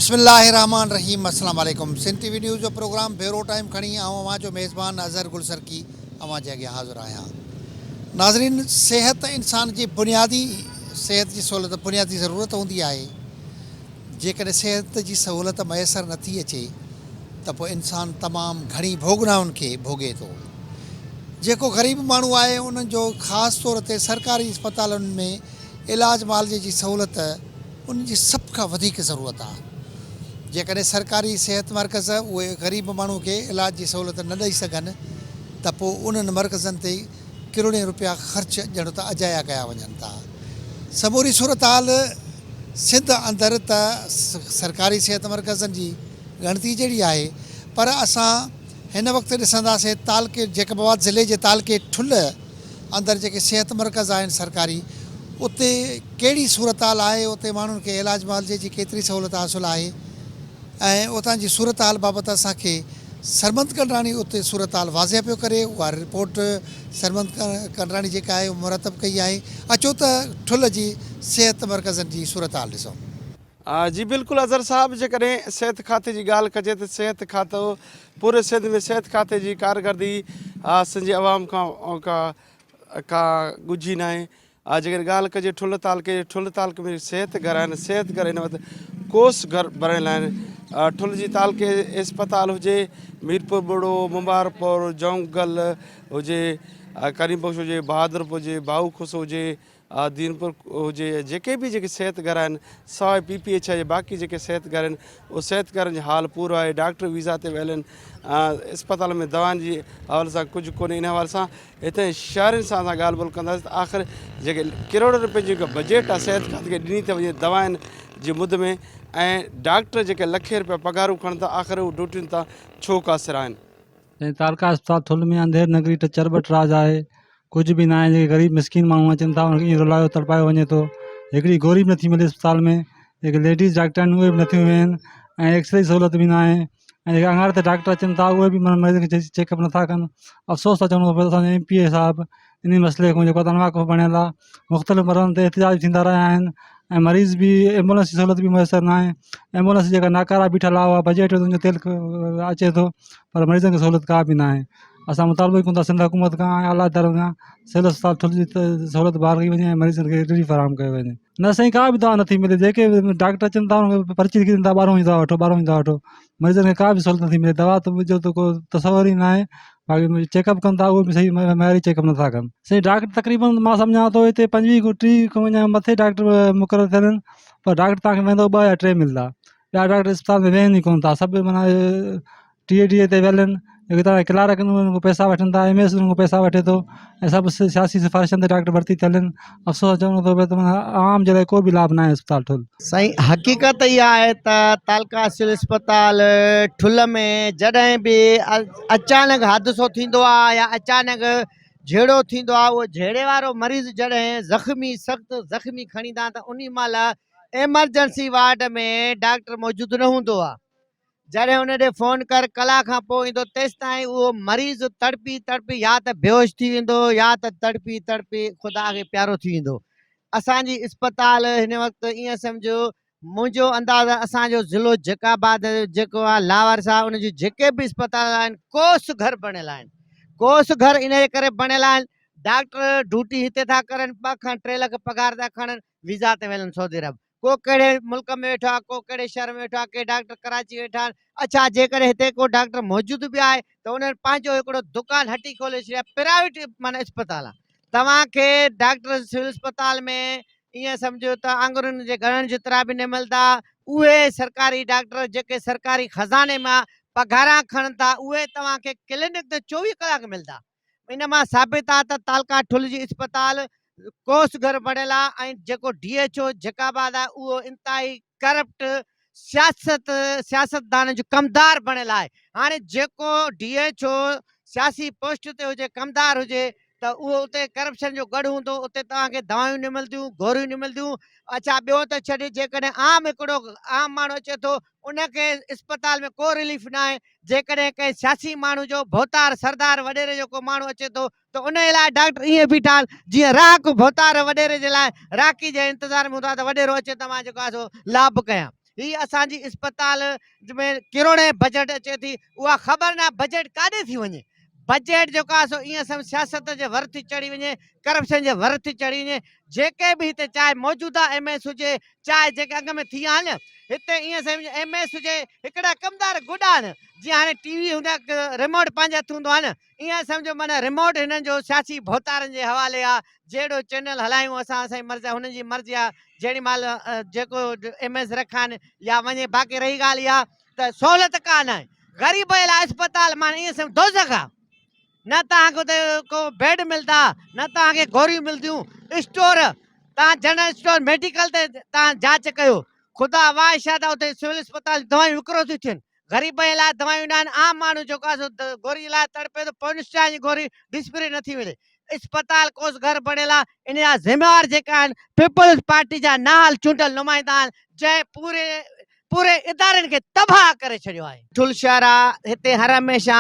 بسم الله الرحمٰن الرحيم السلام عليڪم سنڌ ٽي وي نيوز جو پروگرام بيورو ٽائيم کڻي آئون اوهان جو ميزبان اظهر گل سرڪي اوهان جي اڳيان حاضر آهيان ناظرين صحت انسان جي بنيادي صحت جي سهولت بنيادي ضرورت هوندي آهي جيڪڏهن صحت جي سهولت ميسر نه ٿي اچي ته پوء انسان تمام گهڻي ڀوڳنائن کي ڀوڳي ٿو. جيڪو غريب ماڻهو آهي انهن جو خاص طور تي سرڪاري اسپتالن ۾ علاج معالجي جي سهولت انهن جي سڀ کان وڌيڪ ضرورت آهي. جيڪڏهن سرڪاري صحت مرڪز اهي غريب ماڻهو کي علاج جي سهولت نه ڏئي سگهن ته پوء انهن مرڪزن تي ڪروڙين روپيا خرچ ڄڻ ته اجايا ڪيا وڃن ٿا. سموري صورتحال سنڌ اندر ته سرڪاري صحت مرڪزن جي ڳڻتي جهڙي آهي پر اسان هن وقت ڏسنداسين تعلقي جيڪب آباد ضلعي جي تعلقي ٺلهه اندر جيڪي صحت مرڪز آهن سرڪاري اتي ڪهڙي صورتحال آهي اتي ماڻهن کي علاج معالجي جي ڪيتري سهولت حاصل آهي ۽ اتان جي صورتحال بابت اسان کي سرمد ڪنڊراڻي اتي صورتحال واضح پيو ڪري اها رپورٽ سرمد ڪنڊراڻي جيڪا آهي اها مرتب ڪئي آهي اچو ته ٺلهه جي صحت مرڪزن جي صورتحال ڏسون. جي بلڪل اظهر صاحب جيڪڏهن صحت کاتي جي ڳالهه ڪجي ته صحت کاتو پوري سنڌ ۾ صحت کاتي جي ڪارڪردگي سنڌ جي عوام کان ڪا ڪا ڳجهي ناهي جيڪڏهن ڳالهه ڪجي ٺلهه تعلقي جي، ٺلهه تعلقي ۾ صحت گهر آهن، صحت گهر هن وقت ڪوس گهر بڻيل آهن، ٺلهه جي تعلقي اسپتال هجي، ميرپور ٻوڙو، مبارڪپور، جونگل هجي، ڪريم بخش هجي، بهادرپور هجي، باهو کوسو هجي، دينپور هجي، جيڪي به جيڪي صحت گهر آهن، سواء پي پي ايڇ I جي باقي جيڪي صحت گهر آهن، اهي صحت گهرن جو حال پورو آهي، ڊاڪٽر ويزا تي ويل آهن، اسپتال ۾ دوائن جي حوالي سان ڪجهه ڪونهي، ان حوالي سان هتي شهرين سان اسان ڳالهه ٻولهه ڪنداسين ته آخر جيڪي ڪروڙين روپين جي جيڪا بجيٽ آهي صحت کاتي کي ڏني ٿي وڃي دوائن جي مد ۾ ۽ ڊاڪٽر جيڪي لکين روپيا پگهارون کڻن ٿا آخر هو ڊيوٽين تان ڇو قاصر آهن. سائين تعلقه اسپتال ٺل ۾ انڌير نگري ته چرٻٽ راڄ آهي ڪجهه به ناهي جيڪي غريب مسڪين ماڻهو اچن ٿا انهن کي ائين رلايو تڙپايو وڃي ٿو هڪڙي گوري به نٿي ملي اسپتال ۾ جيڪي ليڊيز ڊاڪٽر آهن اهي به نٿيون ويهن ۽ ايڪسري جي سهولت به ناهي ۽ جيڪي اڱاري تي ڊاڪٽر اچن ٿا اهي به معنيٰ مريضن کي چيڪ اپ نٿا ڪن افسوس سان چوڻو ٿو پئي ته اسان جو ايم پي اي صاحب انهي مسئلي کان جيڪو آهي انواقف بڻيل آهي مختلف مرحلن تي احتجاج ٿيندا رهيا آهن ۽ مريض به ايمبولنس جي سهولت به ميسر ناهي ايمبولنس جيڪا ناڪارا بيٺل آهي اها بجيٽ جو تيل اچي ٿو پر مريضن کي سهولت ڪا به ناهي اسان مطالبو ڪيون ٿا سنڌ حڪومت کان ۽ اعليٰ ادارن کان سول اسپتال ٺل جي سهولت بحال ڪئي وڃي ۽ مريضن کي رليف فراهم ڪيو وڃي نه سائين ڪا به دوا نٿي ملي جيڪي به ڊاڪٽر اچن ٿا انهن کي پرچي لکي ڏين ٿا ٻارهون جي دوا وٺو ٻارهون جي دوا وٺو مريضن کي ڪا به سهولت نٿي ملي دوا ته جو ته ڪو تصور ئي ناهي باقي چيڪ اپ ڪن ٿا اهو به صحيح معياري چيڪ اپ نٿا ڪن سائين ڊاڪٽر تقريبن مان سمجهان ٿو هتي پنجويهه کان ٽيهه کان اڃا مٿي ڊاڪٽر مقرر ٿيل آهن پر ڊاڪٽر توهان کي ويندو ٻه يا ٽي ملندا ٻيا ڊاڪٽر اسپتال ۾ ويهن ئي ڪونه ٿا سڀ معنيٰ ٽي اي ڊي اي تي ويل آهن جيڪي توهان جا ڪلارڪ آهن انهن کان پئسا وٺن ٿا ايم ايس انهن کان پئسا وٺي ٿو ۽ سڀ سياسي سفارشن تي ڊاڪٽر ڀرتي ٿيل آهن افسوس سان چوڻو ٿو پئي ته معنيٰ عوام جي لاء ڪو به لاڀ ناهي اسپتال ٺل. سائين حقيقت اها آهي ته تعلقه سول اسپتال ٺل ۾ جڏهن به اچانڪ حادثو ٿيندو آهي يا اچانڪ جهيڙو ٿيندو آهي اهو جهيڙي وارو مريض جڏهن زخمي سخت زخمي کڻي ايندا آهن ته انهي مهل ايمرجنسي وارڊ ۾ ڊاڪٽر موجود نه هوندو آهي جڏهن ان ڏي فون ڪر ڪلاڪ کان پوء ايندو تيستائين اهو مريض تڙپي تڙپي يا ته بيهوش ٿي ويندو يا ته تڙپي تڙپي خدا کي پيارو ٿي ويندو. اسان جي اسپتال هن وقت ائين سمجهو منهنجو انداز اسان جو ضلعو جيڪب آباد جيڪو آهي لاوارث آهي ان جون جيڪي به اسپتال آهن ڪوس گهر بڻيل آهن ڪوس گهر ان جي ڪري بڻيل آهن ڊاڪٽر ڊيوٽي هتي ٿا ڪرن ٻه کان ٽي لک پگهار ٿا کڻن ويزا تي ويل آهن سعودي عرب ڪو ڪهڙي ملڪ ۾ ويٺو آهي، ڪو ڪهڙي شهر ۾ ويٺو آهي، ڪي ڊاڪٽر ڪراچي ويٺا آهن. اڇا جيڪڏهن هتي ڪو ڊاڪٽر موجود به آهي ته انهن پنهنجو هڪڙو دڪان هٽي کولي ڇڏي آهي، پرائيويٽ معنيٰ اسپتال آهي. توهان کي ڊاڪٽر سول اسپتال ۾ ائين سمجهو ته آڱرين جي ڳڻڻ جيترا به نه ملندا. اهي سرڪاري ڊاڪٽر جيڪي سرڪاري خزاني مان پگهاران کڻن ٿا اهي توهان کي ڪلينڪ تي 24 ڪلاڪ ملندا. ان مان ثابت آ ته تعلقه ٺل جي اسپتال ڪوس گهر بڻيل آ ۽ جيڪو ڊي ايڇ او جيڪب آباد آ اهو انتهائي ڪرپٽ سياست سياستدانن جو ڪمدار بڻيل آهي هاڻي جيڪو ڊي ايڇ او سياسي پوسٽ تي هجي ڪمدار هجي ته اهو اتي ڪرپشن جو ڳڙهه هوندو اتي توهان کي دوائون نه ملنديون گوريون نه ملنديون اڇا ٻيو ته ڇڏ جيڪڏهن عام هڪڙو عام ماڻهو اچي ٿو ان کي اسپتال ۾ ڪو رليف ناهي جيڪڏهن ڪنهن سياسي ماڻهو جو ڀوتار سردار وڏيري جو ڪو ماڻهو اچي ٿو ته ان جي لاء ڊاڪٽر ائين بيٺا آهن جيئن راهڪ ڀوتار وڏيري جي لاء راهڪي جي انتظار ۾ هوندا ته وڏيرو اچي ته مان جيڪو آهي سو لاڀ ڪيان. هي اسان جي اسپتال ۾ ڪروڙين بجيٽ اچي ٿي اها خبر نه بجيٽ ڪاڏي ٿي وڃي بجيٽ جيڪو آهي سو ائين سمجھ سياست جي ور ٿي چڙهي وڃي ڪرپشن جي ور ٿي چڙهي وڃي جيڪي به هتي چاهي موجوده ايم ايس هجي چاهي جيڪي اڳ ۾ ٿي آيا آهن هتي ائين سمجھ ايم ايس هجي هڪڙا ڪمدار گڏ آهن جيئن هاڻي ٽي وي هوندا ريموٽ پنهنجي هٿ هوندو آهي نه ائين سمجھ معنيٰ ريموٽ هنن جو سياسي ڀوتارن جي حوالي آهي جهڙو چينل هلايون اسان اسان جي مرضي آهي هنن جي مرضي آهي جهڙي مهل جيڪو ايم ايس رکن يا وڃي باقي رهي ڳالهه اها ته سهولت ڪا نه آهي غريب جي لاء اسپتال معنيٰ ائين سمجھ دوزخ آهي نه توهان کي اتي ڪو بيڊ ملدا نه توهان کي گوريون ملديون اسٽور توهان جنرل اسٽور ميڊيڪل تي توهان جاچ ڪيو خدا واهه شاهد اتي سول اسپتال دوائيون وڪرو ٿيون ٿين غريب جي لاء دوائيون نه آهن عام ماڻهو جيڪو آهي سو گوري لاء تڙپي ٿو پونسٽا جي گوري ڊسپري نٿي ملي اسپتال ڪوس گهر بڻيل آهي ان جا ذميوار جيڪا آهن پيپلز پارٽي جا نااهل چونڊيل نمائندا آهن جنهن پوري پوري ادارن کي تباهه ڪري ڇڏيو آهي. ٺل شهر آ هتي هر هميشه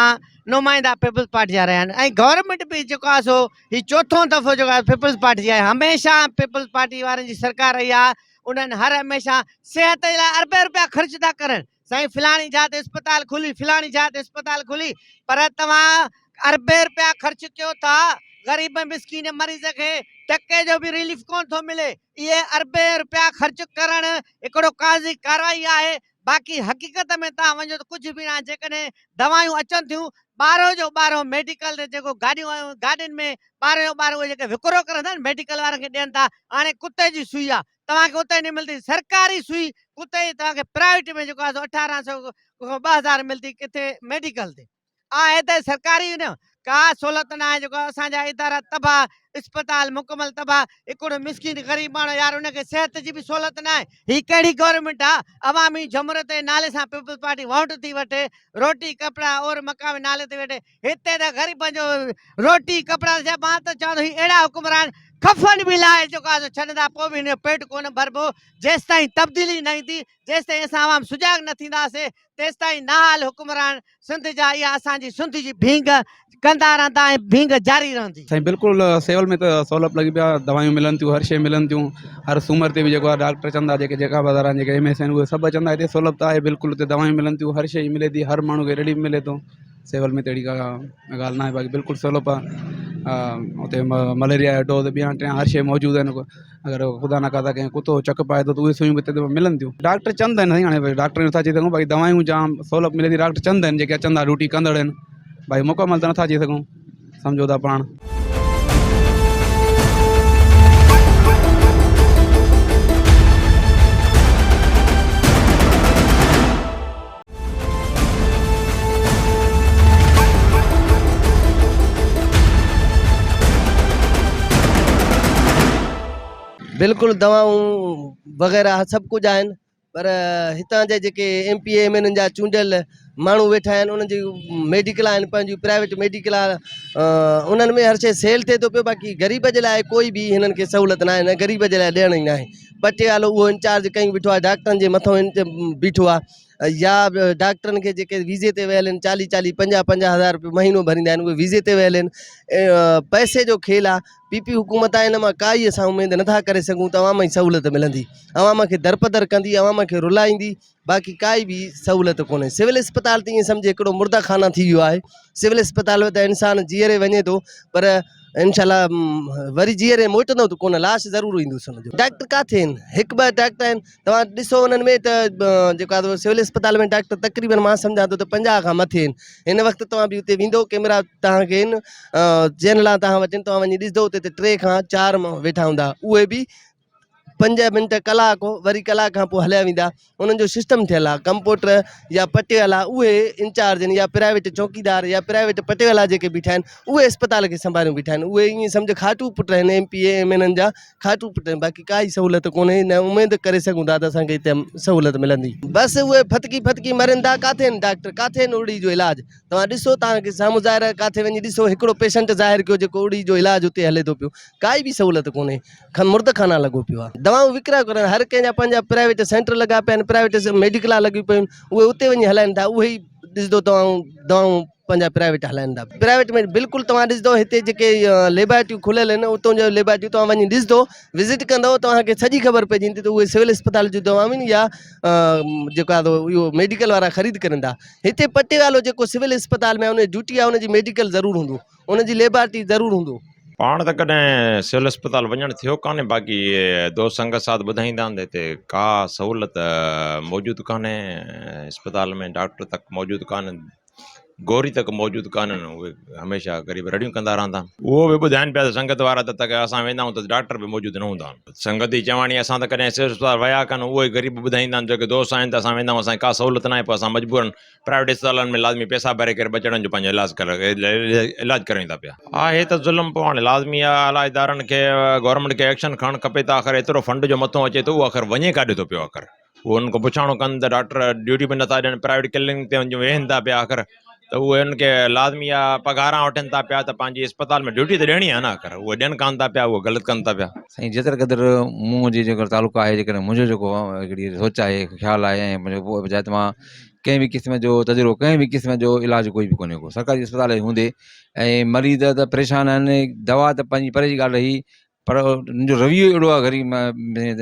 نمائندا پيپلز پارٽي جا رهيا آهن ۽ گورنمينٽ به جيڪو آهي سو هي چوٿون دفعو جيڪو آهي پيپلز پارٽي جي آهي هميشه پيپلز پارٽي وارن جي سرڪار رهي آهي انهن هر هميشه صحت جي لاء اربين روپيا خرچ ٿا ڪرن سائين فلاڻي جاء تي اسپتال کلي فلاڻي جاء تي اسپتال کلي پر توهان اربين روپيا خرچ ڪيو ٿا غريب مسڪين مريض کي ٽڪي جو به رليف ڪون ٿو ملي اهي اربين روپيا خرچ ڪرڻ هڪڙو ڪاغذي ڪارروائي آهي باقي حقيقت ۾ توهان وڃو ته ڪجهه به ناهي جيڪڏهن دوائيون اچن ٿيون ٻارهو جو ٻارهو ميڊيڪل تي جيڪو گاڏيون آيون گاڏين ۾ ٻارهو جو ٻارهو اهي جيڪي وڪرو ڪرن ٿا نه ميڊيڪل وارن کي ڏين ٿا هاڻي ڪتي جي سوئي آهي توهان کي اتي نه ملندي سرڪاري سوئي ڪتي جي توهان کي پرائيويٽ ۾ جيڪو آهي سو اٺارهن سو کان 2000 ملندي ڪٿي ميڊيڪل تي آهي ته سرڪاري نه ڪا سهولت نه آهي جيڪو اسان جا ادارا تباهه اسپتال مڪمل تباهه هڪڙو مسڪين غريب ماڻهو يار ان کي صحت جي به سهولت نه آهي هي ڪهڙي گورنمينٽ آهي عوامي جمهوريت جي نالي سان پيپلز پارٽي وونٽ ٿي وٺي روٽي ڪپڙا اور مقام نالي تي ويٺي هتي ته غريبن جو روٽي ڪپڙا ته ڇا مان ته چوان ٿو هي اهڙا حڪمران کفن به لاهي جيڪو آهي سو ڇڏندا پوء به هن جو پيٽ ڪونه ڀربو جيستائين تبديلي نه ايندي جيستائين اسان عوام سجاڳ نه ٿينداسين تيستائين نااهل حڪمران سنڌ جا اها اسان جي سنڌ جي ڀينگ ڪندا رهندا ۽ ڀينگ جاري رهندي. سائين بلڪل سيول ۾ ته سهولت لڳي پيا دوائيون ملن ٿيون هر شي ملن ٿيون هر سومر تي به جيڪو آهي ڊاڪٽر اچن ٿا جيڪي جيڪا بازار آهن جيڪي ايم ايس آهن اهي سڀ اچن ٿا هتي سهولت آهي بلڪل هتي دوائيون ملن ٿيون هر شي ملي ٿي هر ماڻهو کي رليف ملي ٿو سول ۾ ته اهڙي ڪا ڳالهه ناهي باقي بلڪل سولپ آهي اتي مليريا جو ڊوز ٻيا ٽيا هر شيء موجود آهن اگر خدا نه خاصه ڪنهن ڪتو چڪ پائي ٿو ته اهي سيون به اتي ملن ٿيون ڊاڪٽر چند آهن سائين هاڻي ڊاڪٽر نٿا چئي سگهون باقي دوائون جام سهولت ملي ٿي ڊاڪٽر چند آهن جيڪي اچن ٿا ڊيوٽي ڪندڙ آهن باقي مڪمل ته نٿا چئي سگهون سمجهو ٿا پاڻ. بلڪل دوائون وغيره سڀ ڪجهه آهن پر هتان جا جيڪي M P A M N N جا چونڊيل ماڻهو ويٺا آهن انهن جي ميڊيڪل آهن پنهنجون پرائيويٽ ميڊيڪل آهن انهن ۾ هر شي سيل ٿئي ٿو پيو باقي غريب جي لاء ڪوئي به هنن کي سهولت ناهي نه غريب جي لاء ڏيڻ ئي ناهي پٽيوالو اهو انچارج ڪيون بيٺو آهي ڊاڪٽرن جي مٿو بيٺو آهي يا ڊاڪٽرن کي جيڪي ويزي تي ويل آهن چاليهه چاليهه پنجاهه پنجاهه هزار روپيو مهينو ڀريندا آهن اهي ويزي تي ويل آهن پئسي جو کيل آهي پي پي حڪومت آهي ان مان ڪائي اسان اميد نٿا ڪري سگهون ته عوام جي سهولت ملندي عوام کي درپدر ڪندي عوام کي رلائيندي باقي ڪائي به سهولت ڪونهي سول اسپتال ته ائين سمجهه هڪڙو مرده خانه ٿي ويو آهي سول اسپتال ۾ ته انسان جيئري وڃي ٿو پر انشاء الله وري جيئري موٽندو ته ڪونه لاش ضرور ايندو سمجهو ڊاڪٽر ڪاٿي آهن هڪ ٻه ڊاڪٽر آهن توهان ڏسو انهن ۾ ته جيڪو آهي سول اسپتال ۾ ڊاڪٽر تقريبن مان سمجهان ٿو ته 50 کان مٿي آهن هن وقت توهان به اتي ويندو ڪيمرا توهان کي آهن چينل توهان وٽ آهن توهان وڃي ڏسندو اتي ته 3 کان 4 ويٺا هوندا اهي به 5 منٽ ڪلاڪ وري ڪلاڪ کان پوء هليا ويندا انهن جو سسٽم ٿيل آهي ڪمپوٽر يا پٽيوالا اهي انچارج آهن يا پرائيويٽ چوڪيدار يا پرائيويٽ پٽيوالا جيڪي بيٺا آهن اهي اسپتال کي سنڀاليون بيٺا آهن اهي ائين سمجهه کاٽو پٽ آهن ايم پي اي ايم اين اين جا کاٽو پٽ آهن باقي ڪائي سهولت ڪونهي نه اميد ڪري سگهون ٿا ته اسان کي هتي سهولت ملندي. بس اهي ڦٿڪي ڦٿڪي مرن ٿا ڪاٿي آهن ڊاڪٽر ڪاٿي آهن اڙي جو علاج توهان ڏسو توهان کي سامهون ظاهر آهي ڪاٿي وڃي ڏسو هڪڙو پيشنٽ ظاهر ڪيو جيڪو اڙي جو علاج اتي هلي ٿو پيو ڪائي به سهولت ڪونهي مرد خانا لڳو پيو آهي دوائون وڪرا ڪرن هر ڪنهن جا پنهنجا پرائيويٽ سينٽر لڳا پيا آهن پرائيويٽ ميڊيڪلا لڳيون پيون آهن اهي اتي وڃي هلائن ٿا اهي ئي ڏسندو دوائون دوائون. پنهنجا پرائيويٽ هلائن ٿا پرائيويٽ ۾ بلڪل توهان ڏسندو هتي جيڪي ليبارٽريون کليل آهن اتان جون ليبارٽريون توهان وڃي ڏسندو وزٽ ڪندو توهان کي سڄي خبر پئجي ويندي ته اهي سول اسپتال جون دوائون آهن يا جيڪو آهي اهو ميڊيڪل وارا خريد ڪرن ٿا هتي پٽيوالو جيڪو سول اسپتال ۾ ان جي ڊيوٽي آهي ان جي ميڊيڪل ضرور هوندو ان جي ليبارٽري ضرور هوندو. پاڻ ته ڪڏهن سول اسپتال وڃڻ ٿيو ڪانهي باقي دوست سنگت ساٿ ٻڌائيندا آهن ته هتي ڪا سهولت موجود ڪانهي اسپتال ۾ ڊاڪٽر تڪ موجود ڪانهن گوري تڪ موجود ڪانهن اهي هميشه غريب رڙيون ڪندا رهندا آهن اهو به ٻڌائين پيا ته سنگت وارا ته تڪ اسان ويندا آهيون ته ڊاڪٽر به موجود نه هوندا آهن سنگت جي چواڻي اسان ته ڪڏهن سول اسپتال ويا ڪانه اهي غريب ٻڌائيندا آهن جيڪي دوست آهن ته اسان ويندا آهيون اسانکي ڪا سهولت ناهي پوء اسان مجبورن پرائيويٽ اسپتالن ۾ لازمي پئسا ڀري ڪري ٻچڙن جو پنهنجو علاج ڪري علاج ڪرائين ٿا پيا. آهي ته ظلم پوء هاڻي لازمي آهي اعليٰ ادارن کي گورنمينٽ کي ايڪشن کڻڻ کپي ته آخر ايترو فنڊ جو مٿو اچي ٿو اهو آخر وڃي ڪاڏي ٿو پيو آخر اهو انهن کان پڇاڻو ڪن ته ڊاڪٽر ڊيوٽي به نٿا ڏين پرائيويٽ ڪلينڪ تي وڃي ويهن ٿا پيا آخر ته اهي انهن کي لازمي آهي پگهاران وٺن ٿا پيا ته پنهنجي اسپتال ۾ ڊيوٽي ته ڏيڻي آهي نه آخر اهي ڏين ڪانه ٿا پيا اهو غلط ڪن ٿا پيا. سائين جيتري قدر مون جي جيڪو تعلق آهي جيڪڏهن منهنجو جيڪو هڪڙي سوچ آهي خيال آهي ۽ منهنجو ٻڌائي ته مان ڪنهن به قسم جو تجربو ڪنهن به قسم جو علاج ڪوئي به ڪونهي ڪو سرڪاري اسپتال هوندي ۽ مريض ته پريشان آهن دوا ته پنهنجي پري جي ڳالهه رهي پر ان جو رويو اهڙو آهي غريب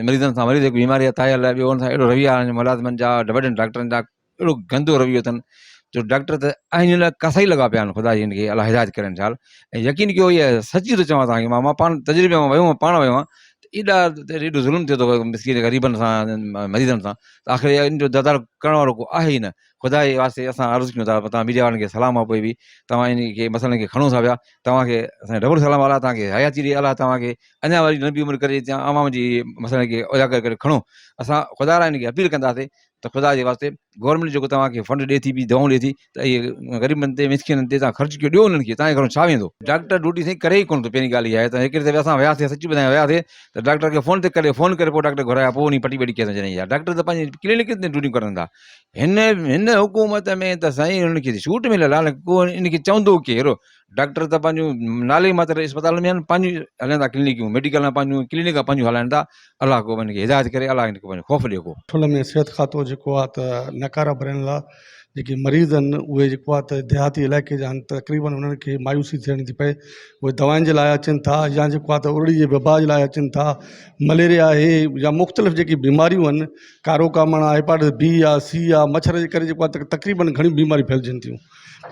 مريضن سان مريض هڪ بيماري آهي تايل آهي ٻيو ان سان اهڙو رويو آهي ملازمن جا وڏن ڊاڪٽرن جا اهڙو گندو رويو اٿن جو ڊاڪٽر ته آهن لاء ڪاسائي لڳا پيا آهن خدا جي هن کي الله هدايت ڪري انشاء الله ۽ يقين ڪيو اها سچي ٿو چوان توهان کي مان پاڻ تجربي مان ويو آهيان پاڻ ويو آهيان ته ايڏا ايڏو ظلم ٿئي ٿو مسڪين غريبن سان مريضن سان ته آخر ان جو تدارڪ ڪرڻ وارو ڪو آهي ئي نه خدا جي واسطي اسان عرض ڪيون ٿا توهان ميڊيا وارن کي سلام آهي پوء به توهان ان کي مسئلن کي کڻو ٿا پيا توهان کي اسان ڊبل سلام الله توهان کي حياتي ڏي الله توهان کي اڃا وري لمبي عمر ڪري عوام جي مسئلن کي اجاگر ڪري کڻو اسان خدا را ان کي اپيل ڪنداسين ته خدا جي واسطي گورنمينٽ جيڪو توهان کي فنڊ ڏي ٿي پئي دوائون ڏي ٿي ته اهي غريبن تي مسڪينن تي توهان خرچ ڪيو ڏيو انهن کي توهان جي گهرون ڇا ويندو. ڊاڪٽر ڊيوٽي سائين ڪري ئي ڪونه ٿو پهرين ڳالهه اها آهي ته هڪڙي دفعي اسان وياسي سچي ٻڌايان وياسي ته ڊاڪٽر کي فون تي ڪري فون ڪري پوء ڊاڪٽر گهرايا پوء انهي پٽي ٻٽي ڪيس جڏهن اها ڊاڪٽر ته پنهنجي ڪلينڪ تي ڊيوٽيون ڪرن ٿا هن هن حڪومت ۾ ته سائين انهن کي ڇوٽ مليل آهي ڪو ان کي چوندو ڪير ڊاڪٽر ته پنهنجون نالي ماتر اسپتالن ۾ آهن پنهنجون هلائن ٿا ڪلينڪيون ميڊيڪل پنهنجون ڪلينڪ پنهنجون هلائن ٿا الله ڪو ان کي هدايت ڪري الله ان کي پنهنجو خوف ڏي ڪو. ٺل ۾ صحت کاتو جيڪو آهي ته ناڪارا ڀريل آهي جيڪي مريض آهن اهي جيڪو آهي ته ديهاتي علائقي جا آهن تقريبن انهن کي مايوسي ٿيڻي ٿي پئي اهي دوائن جي لاء اچن ٿا يا جيڪو آهي ته ارڙي جي وبا جي لاء اچن ٿا مليريا آهي يا مختلف جيڪي بيماريون آهن ڪارو ڪامڻ آهي هيپاٽس بي آهي سي آهي مڇر جي ڪري جيڪو آهي ته تقريبن گهڻيون بيماريون ڦهلجن ٿيون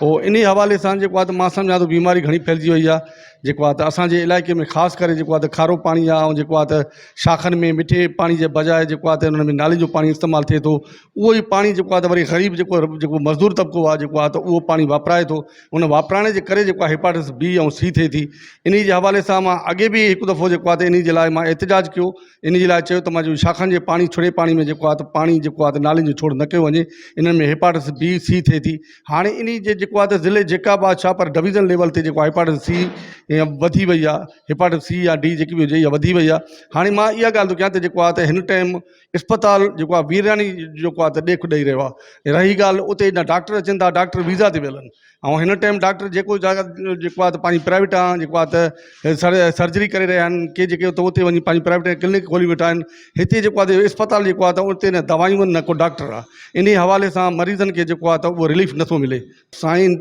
پوء انهي حوالي سان جيڪو آهي ته مان سمجهان ٿو بيماري گهڻي ڦهلجي وئي آهي جيڪو آهي ته اسانجي علائقي ۾ خاص ڪري جيڪو آهي ته کارو پاڻي آهي ۽ جيڪو آهي ته شاخن ۾ مٺي پاڻي جي بجاء جيڪو آهي ته ان ۾ نالي جو پاڻي استعمال ٿئي ٿو اهو ئي پاڻي جيڪو آهي ته وري غريب جيڪو جيڪو مزدور طبقو آهي جيڪو آهي ته اهو پاڻي واپرائي ٿو ان واپرائڻ جي ڪري جيڪو آهي هيپاٽس بي ۽ سي ٿئي ٿي انهي جي حوالي سان مان اڳي به هڪ دفعو جيڪو آهي ته انهي جي لاء مان احتجاج ڪيو ان جي لاء چيو ته مان جو شاخن جي پاڻي ڇڙي پاڻي ۾ جيڪو آهي ته پاڻي جيڪو آهي ته نالين جو ڇوڙ نه ڪيو وڃي انهن ۾ هيپاٽس بي سي ٿئي ٿي هاڻي انهي جي جيڪو آهي ته ضلعي جيڪا به آهي ڇا پر ڊويزن ليول تي جيڪو آهي هيپاٽس سي وڌي وئي آهي هيپاٽس سي يا ڊي جيڪي به هجي اها وڌي وئي آهي هاڻي مان اها ڳالهه ٿو ڪيان ته جيڪو آهي ته هن ٽائيم اسپتال جيڪو آهي ويراني جيڪو آهي ته ڏيک ڏئي رهيو آهي رهي ڳالهه اتي نه ڊاڪٽر اچن ٿا ڊاڪٽر ويزا تي ويل آهن ۽ هن ٽائيم ڊاڪٽر جيڪو جيڪو آهي ته پنهنجي پرائيويٽ آهي جيڪو آهي ته سر سرجري ڪري رهيا آهن ڪي جيڪي ته اتي وڃي پنهنجي پرائيويٽ ڪلينڪ کولي ويٺا آهن هتي جيڪو آهي ته اسپتال جيڪو آهي ته اتي نه دوائيون آهن نه ڪو ڊاڪٽر آهي انهي حوالي سان مريضن کي جيڪو آهي ته اهو رليف نٿو ملي. سائين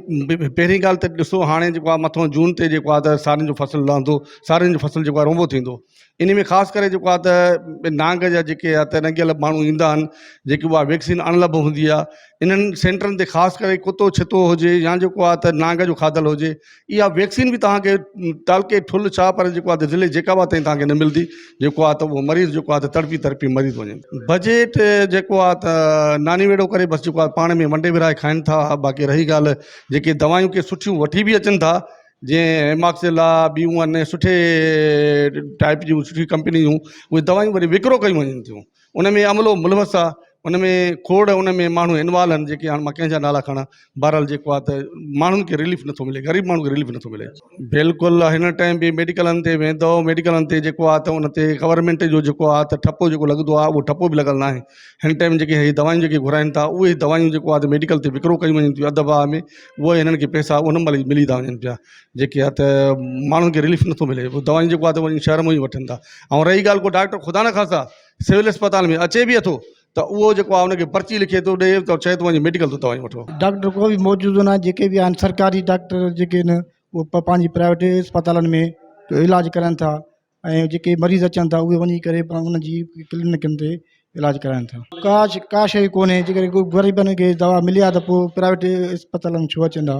پهرين ڳالهه ته ڏسو هاڻي جيڪو آهي مٿو جون تي جيڪو آهي ته سارين جو فصل لهندو سارين جو فصل جيڪو آهي رونبو ٿيندو انهي ۾ خاص ڪري جيڪو آهي ته نانگ جا جيڪي آهي ته رنگيل ماڻهو ايندا آهن جيڪي اها ويڪسين اڻلڀ هوندي آهي انهن سينٽرن تي خاص ڪري ڪتو ڇتو هجي يا جيڪو آهي ته نانگ جو کاڌل هجي اها ويڪسين به توهان کي تعلقي ٺل ڇا پر جيڪو آهي ته ضلعي جيڪب آباد تائين توهان کي نه ملندي جيڪو آهي ته اهو مريض جيڪو آهي ته تڙپي تڙپي مري ٿو وڃي بجيٽ جيڪو آهي ته ناني ويڙهو ڪري بس جيڪو آهي پاڻ ۾ ونڊي ورهائي کائن ٿا باقي رهي ڳالهه جيڪي دوائيون ڪي سٺيون وٺي به اچن ٿا جيئن ايماڪسل آ ٻيون آهن سٺي ٽائپ جون سٺي ڪمپني جون اهي دوائيون وري وڪرو ڪيون وڃن ٿيون ان ۾ عملو ملوث آ ان ۾ کوڙ ان ۾ ماڻهو انوالو آهن جيڪي هاڻ مان ڪنهن جا نالا کڻان بهرحال جيڪو آ ته ماڻهن کي رليف نٿو ملي غريب ماڻهو کي رليف نٿو ملي بلڪل هن ٽائيم به ميڊيڪلن تي ويندو ميڊيڪلن تي جيڪو آ ته ان تي گورنمينٽ جو جيڪو آ ته ٺپو جيڪو لڳندو آ اهو ٺپو به لڳل ناهي هن ٽائيم جيڪي هي دوائيون جيڪي گهرائن ٿا اهي دوائيون جيڪو آ ته ميڊيڪل تي وڪرو ڪيون وڃن ٿيون اڌ ڀاء ۾ اهي هنن کي پئسا ان مهل ئي ملي ٿا وڃن پيا جيڪي آ ته ماڻهن کي رليف نٿو ملي دوائيون جيڪو آ ته وڃي شهر مان ئي وٺن ٿا ۽ رهي ڳالهه ڪو ڊاڪٽر خدا نخواسته سول اسپتال ۾ اچي به اٿو ته ته اهو جيڪو آهي ان کي پرچي لکي ٿو ڏئي ته چئي ٿو وڃي ميڊيڪل تون دوائيون وٺو. ڊاڪٽر ڪو به موجود ناهي جيڪي به آهن سرڪاري ڊاڪٽر جيڪي آهن اهي پنهنجي پرائيويٽ اسپتالن ۾ علاج ڪرائن ٿا ۽ جيڪي مريض اچن ٿا اهي وڃي ڪري انهن جي ڪلينڪن تي علاج ڪرائن ٿا ڪا ڪا شيء ڪونهي جيڪڏهن ڪو غريبن کي دوا ملي آ ته پوء پرائيويٽ اسپتالن ۾ ڇو اچن ٿا